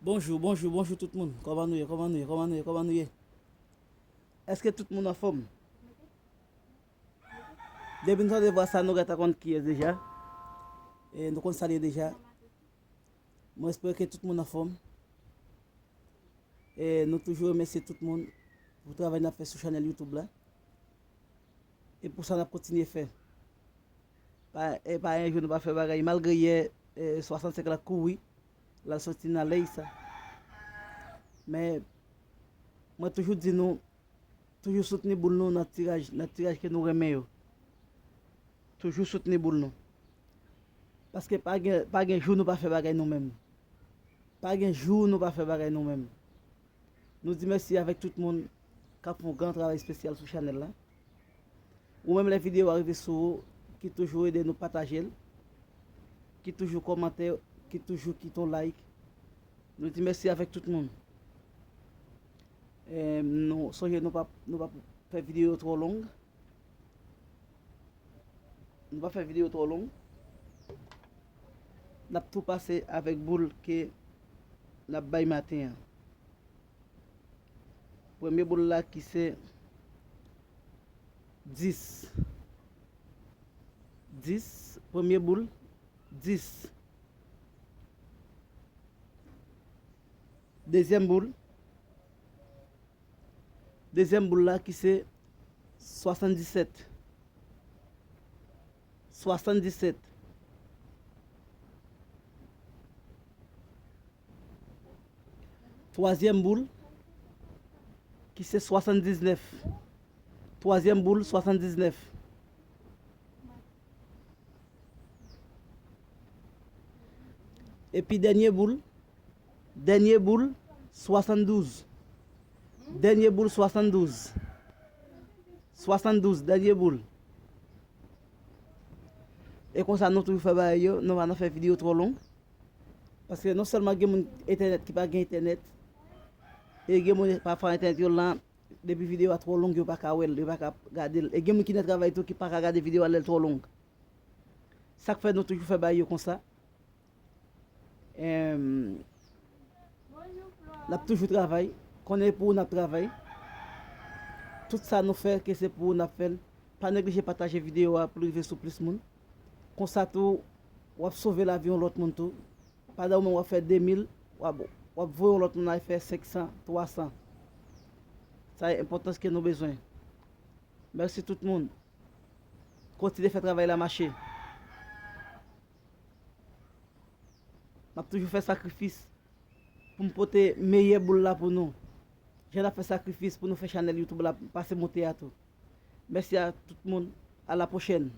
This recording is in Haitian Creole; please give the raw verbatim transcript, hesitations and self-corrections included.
Bonjou, bonjou, bonjou tout moun. Kòman nou ye? Kòman nou ye? Kòman nou ye? Kòman nou ye? Èske tout moun anfòm? Depi nou tande vwa sa, nou gentan konn kiyès deja. E nou konn sa l ye deja. Mwen espere ke tout moun anfòm. E nou toujou remèsye tout moun pou travay n ap fè sou chanèl YouTube la. E pou sa n ap kontinye fè. Pa, e pa yon jou nou pa fè bagay. Malgre yè, e, swasannsenk la kouri, l al soti nan lèy sa. Men, mwen toujou di nou, toujou soutni boul nou nan tiraj, nan tiraj ke nou renmen yo. Toujou soutni boul nou. Paske pa gen, pa gen jou nou pa fè bagay nou menm. Pa gen jou nou pa fè bagay nou menm. Nou di mèsi avèk tout moun k ap fè yon gran travay espesyal sou chanèl la. Ou menm lè videyo a rive sou ou, ki toujou ede nou pataje l, ki toujou kòmante, ki toujou kite yon like. Nou di mèsi avèk tout moun. E, nou sonje nou p ap, nou p ap fè videyo twò long. Nou pa fè videyo twò long. N ap tou pase avèk boul ke n ap bay maten an. Premye boul la ki se dis. Dis, premye boul, dis. Dezyèm boul, dezyèm boul la ki se swasanndisèt. Swasanndisèt. Twazyèm boul ki se swasanndiznèf. Twazyèm boul, swasanndiznèf. Epi dènye boul, dènye boul, swasanndouz. Dènye boul, swasanndouz. Swasanndouz, dènye boul. E konsa nou toujou fè bagay yo, nou pa nan fè videyo twò long. Paske non sèlman gen moun entènèt ki pa gen entènèt, e gen moun pafwa entènèt yo lan, depi videyo a twò long, yo pa ka wè l, yo pa ka gade l. E gen moun ki nan travay tou ki pa ka gade videyo a lè l twò long. Sa k fè nou toujou fè bagay yo konsa. Em, n ap toujou travay. Konnen pou ou n ap travay. Tout sa nou fè, ke se pou ou n ap fè l. Pa neglije pataje videyo a pou l rive sou plis moun. Konsa tou, w ap sove lavi yon lòt moun tou. Pandan ou menm w ap fè de mil, w ap, w ap voye yon lòt moun al fè senk san, twa san. Sa e enpòtans ke nou bezwen. Mèsi tout moun. Kontinye fè travay la mache. M ap toujou fè sakrifis pou m pote meyè boul la pou nou. Jan n ap fè sakrifis pou nou fè chanèl YouTube la pase monte a tou. Mèsi a tout moun. A la pwochèn.